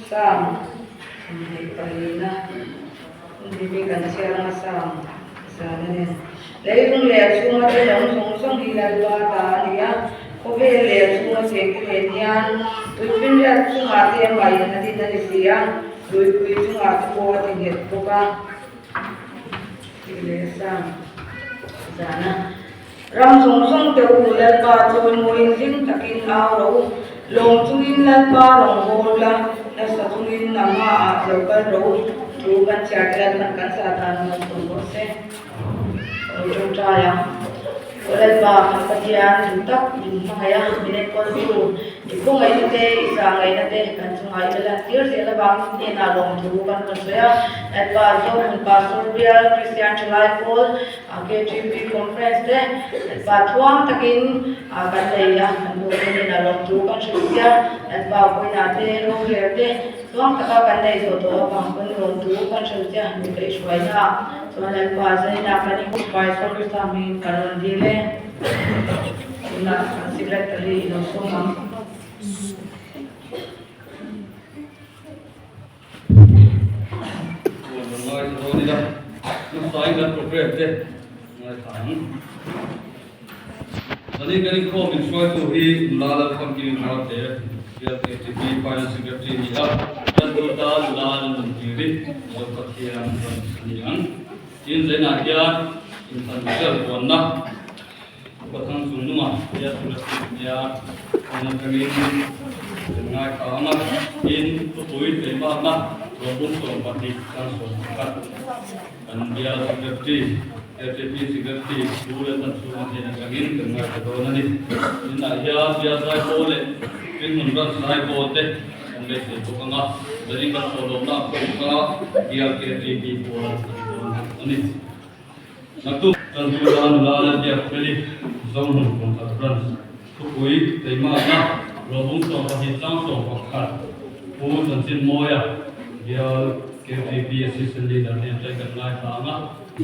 Psalm 24na hun kan chhiar anga Psalm zana nen leilung leh a chhunga te dang zawng zawng hi Lalpa ta a ni a, khawvel leh a chhunga chengte nen hian tuifinriat chungah te amah in a din a ni si a, luipui chungah te pawh a ti nghet bawk a tih leh Psalm zana. Ram zawng zawng te u, Lalpa chawi mawiin hlim takin au rawh u. Lawm chungin Lalpa rawn hawl la, nasa chungin a hmaah lo kal rawh u. Thu kan chhiar te Lalpan kan sa tan nuam tum rawh se. Ka lo tawngtai ang. Aw Lalpa, kan Pathian duh tak min hmangaih a, min enkawltu, i khawngaihna te, i zahngaihna te kan chungah i la lantir zel avangin hnenah lawmthu kan rawn sawi a. Lalpa, Zohmun Pastor Bial Kristian Thalai Pawl, KTP Conference te pa thuang takin kan nei a, kan hmuh te nen a lawmtu kan hrilh sia, kan pa vawiinah te rorel te tluang taka kan nei zawh tawh avang pawn lawmtu kan hrilh sia mi kaihhruaina ah chuan Lalpa zaninah kan inhmuhpai sawn Krista hmingin kan rawn dil e, tunah kan Secretary i lo sawm ang. Zanin kan inkhawm inhruaitu hi nula Lalfamkim Marte, PLKTP Finance Secretary ni a, Tantu ta nula Lalnunthiri Zopathian rawn a ni ang. Tin, zainah hian inthlan vel puanna Upa thang chung nunga tia thu la chhut nia an atangin kan ngaithla ang a, tin thupui tleimakna rawpum 12 chang 11 kan bial secretary KTP secretary thu leh tan chhunga hnen atangin kan ngaithla dawn a ni. Tunah hian bial zaipawl leh Ringhmun branch zaipawl te kan beisei bawk ang a, zanin kan thawhlawmna a khawm kha bial KTP pawl a ni dawn a ni. Naktuk Tantu la nula la biak feli Zohmun Kumkhat Branch thupui teimakna Rawbung 12 chang 11 Pu Chanchin Mawia Bial KTP Assistant Leader hnen tlai kan ngaithla ang a,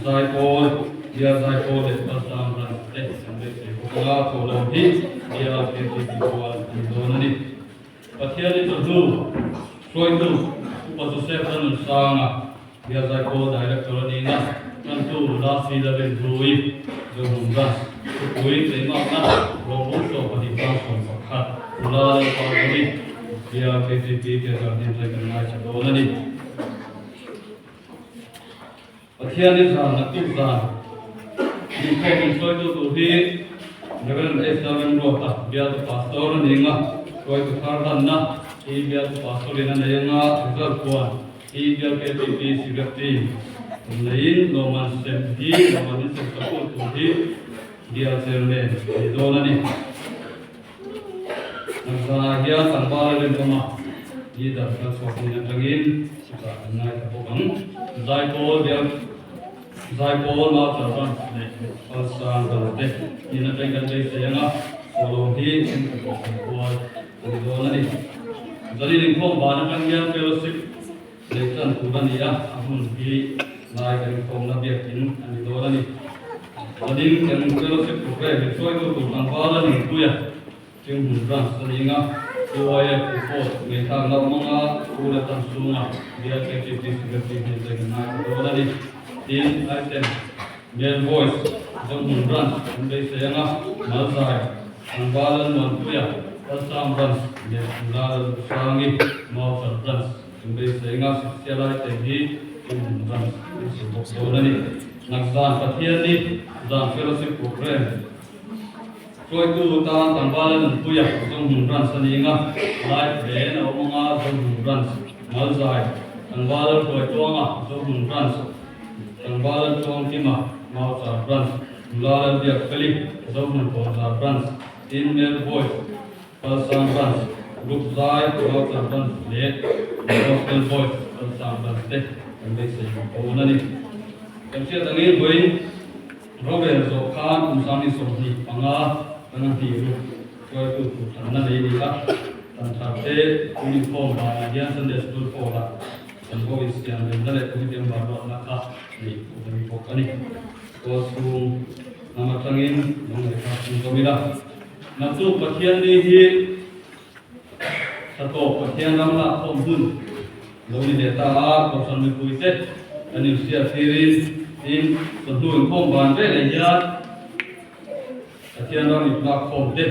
Zaipawl, Bial Zaipawl leh Paltlang Branch te kan beisei bawk ang a, thawhlawm hi Bial KTP pual a ni dawn a ni. Pathian i chawhnu hruaitu Upa Joseph Lanunsanga Bial Zaipawl Director a nihna tantu Lasi Lalrinhlui Zohmun Branch thupui tleimakna Rawpum 12 tang 11 nula Lalpa Zawmi Bial KTP Theatre hnen tlai kan ngaithla dawn a ni. Pathian i zan naktuk zan inkhawm insawitu tur hi. Rev. H. Lalremruata bialtu pastor a ni anga hruaitu thar hlanna hi bialtu pastor in a nei anga result puan hi bial KTP Secretary awm neiin lawmman sem hi lawmman in sem support tur hi bial chairman a ni dawn a ni. Zanah hian tlangval a rinawm a, leader kal chhuak nen atangin chutah kan ngaithla bawk ang. Zaipawl bial Zaipawl Mauchar Branch leh Palsang Branch te hnen atangin kan beisei ang a, Sawlawm hi thenkhat leh kan kual a ni dawn a ni. Zanin inkhawm van atang hian fellowship neih tan tur a ni a, a hmun hi lai kan inkhawmna biakin a ni dawn a ni. Zanin kan fellowship program in hruaitu tur tlangval a ningpui a, Chhinghmun Branch a ning a, UIF report ngaihthlak loh hmanga Pu Latan Sunga bial KTP Secretary hnen te kan ngaithla dawn a ni. Tin, item Male Voice Zonghmun Branch an beisei ang a, Malzai, Tlangval Lalmuanpuia, Palsang Branch leh Nula Lalrusangi, Mauchar Branch an beisei ang a, Social item hi Chhinghmun Branch an beisei bawk dawn a ni. Nakzan Pathianni zan Fellowship Programme. Hruaitu tan tlangval a nunpui a, Zonghmun Branch a ning a, Live ven a awm ang a, Zonghmun Branch, Malzai, tlangval a hruai tuang a, Zonghmun Branch, tlangval a tuang kim a, Mauchar Branch, Nula Lalbiak Feli, Zonghmun Kawnzar Branch, Tin Male Voice, Palsang Branch, Group Zai, Mauchar Branch leh Gospel Voice, Palsang Branch te kan beisei dawn a ni. Kan hriat angin vawiin. Rorel zawh khan kum 2025 kan a hnih ruk hruaitu tur thlanna nei ni a, tan thar te tun inkhawm banah hian Sunday School Hall-ah kan ho insiam remna leh committee member ruatna kha neih tur a ni bawk a ni. Kawl chhung lam atangin lo ngaihthak chung zawm ila. Naktuk Pathianni hi Tlatawp Pathian ram lakkhawm hun lo ni leh ta a, Kohhran mipuite kan inhriat thirin tin chawhnu inkhawm ban veleh hian Pathian ram inlakkhawm te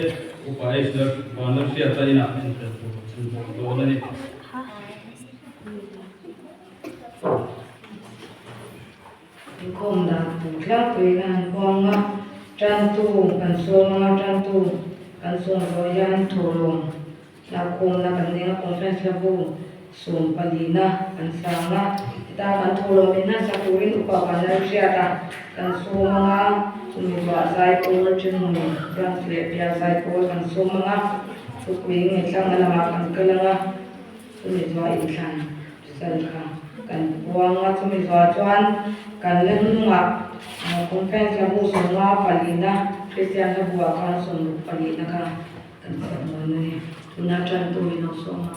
Upa Eisler van lo hriat a inah entel tur an bawk dawn a ni. Inkhawm dan tur tlangpui kan han huang a, tantu kan sawm a, tantu kan sawm zawh hian thawhlawm hlauhawmna kan nei a, conference hla bu 14na kan sang a, heta kan thawhlawm in hmansak turin upa kan lo hriat a, kan sawm ang a, chumi zuah zaipawl Ṭinhmun branch leh bial zaipawl kan sawm ang a, thupui ngaihthlakna lamah kan kal ang a, chumi zuah inthlan. Sal kha kan puang a, chumi zuah chuan kan la hnungah conference hla bu sawmnga palina Kristian hla buah khan sawmruk palina kha kan siam dawn a ni. Tuna tan turin a sawm a.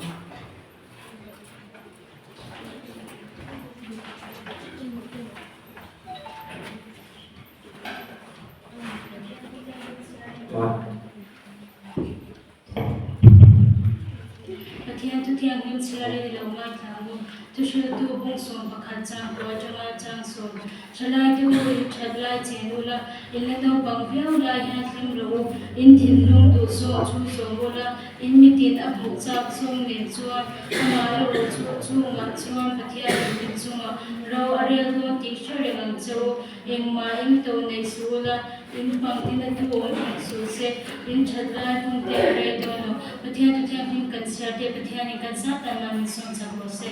Pathian thu thianghlim chhiarin i lo ngaithla ang u. Thuhriltu bung 11 chang kua atanga chang sawm thalai te u in that lai chen ula, in la naupang viau lai hian hlim rawh u, in thinlung duh zawng chu zawm ula, in mitin a hmuh chak zawng nen chuan amaherawh chu chungah chuan Pathianin in chungah ro a rel dawn tih hre reng ang che u. Engmah in to nei suh ula, in pangtin a tu awm hek suh se, in that lai hun te a rei dawn lo. Pathian thu thianghlim kan chhiar te Pathianin kan zat tan mah min sawm chak rawh se.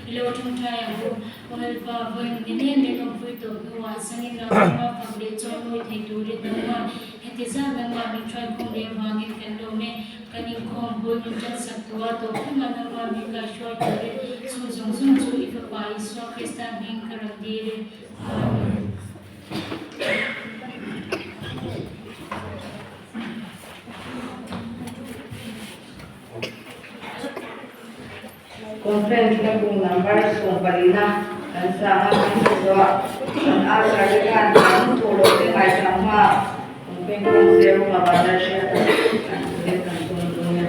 I lo tawngtai ang u. Aw Lalpa, vawiin ni nen min awmpui tawh hnuah zangin ram lama fak leh chaw mawi thei turin nangmah heti zat nangmah min hruaikhawm leh avangin kan lawm e. Kan inkhawm bul min ṭansak tua tawh thleng a nangmah min kaihruai turin chu zawng zawng chu i Fapa Isua Krista hming ka rawn dil e. Amen. Conference na bung number 14na kan sang a, kan hmu zawh kan usher te khan kan thu loh te ngaithla hma conference kawng zero pa bazar hriat a kan turin kan tum dawn a.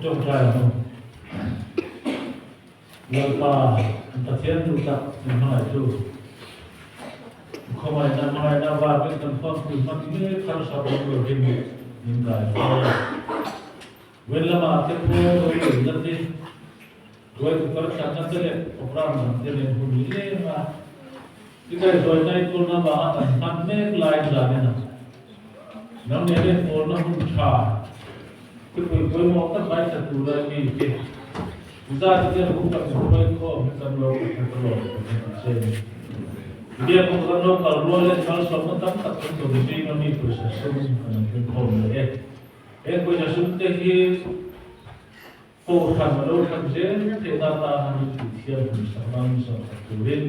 Tawngtai ang u. Lalpa, kan Pathian duh tak min hmangaihtu, khawngaihna hmangaihna avangin kan huampui hman mek harsa awm lovin min kai hruai a. Wen lamah te pawh rorelna te, ruaitu kaltlanna te leh programme dang te nen hun ni leng a, i kaihhruaina i tulna avanga kan hman mek lai zanin a nang nen enkawlna hun tha thupui pawimawh tak ngaithla tura mi te zat te hun kan hruai khawm hi kan lo ka hre lawm ka hre ang che ni. Biak pawh kan lo kal rual leh malsawmna tam tak kan dawng zinga mi pawisa sum kan han thleng khawm leh e. He pawisa sum te hi Kohhran a lo thlan zel theihna atana min tih thiam hun sakna min sawmsak turin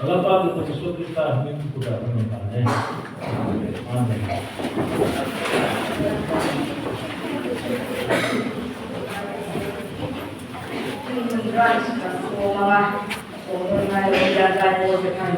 Lalpa Tupa Isua Krista hming kutah kan rawn tan e. Amen. Branch kan khawm anga, khawm dawn ngai lo hian zaipawl te khan.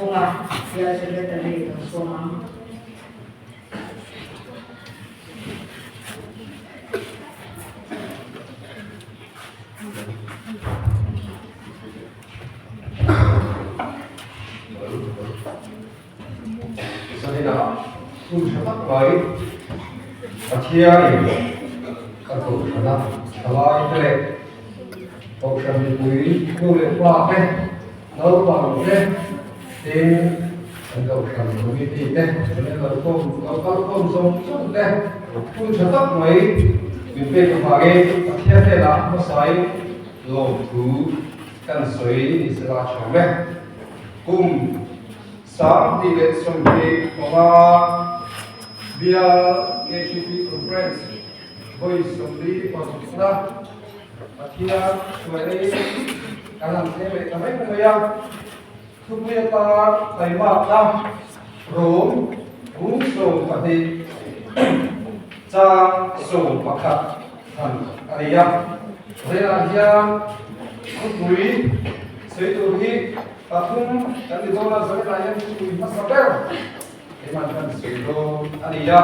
Lalchhunga, Bial Secretary lo sawm ang. Zanina hun tha tak mai Pathianin a kohhrana thalai te leh kohhran mipui nu leh pa te naupang te tin kan kohhran committee te kan lo khawm lo kal khawm zawng zawng te hun tha tak mai min pek avangin Pathian hnenah hmasain lawmthu kan sawi ni sela tha awm e. Kum 2025 Bial KTP Conference vawi 46na Pathian hruai kan han thleng leh ta reng mai a. Thupui atan taimakna rum bung 12 chang 11 han a ni a. Vawiinah hian thupui sawi tur hi pathum kan ni dawn a, zawiinah hian thupui hmasa ber keimah hian sawi dawn a ni a.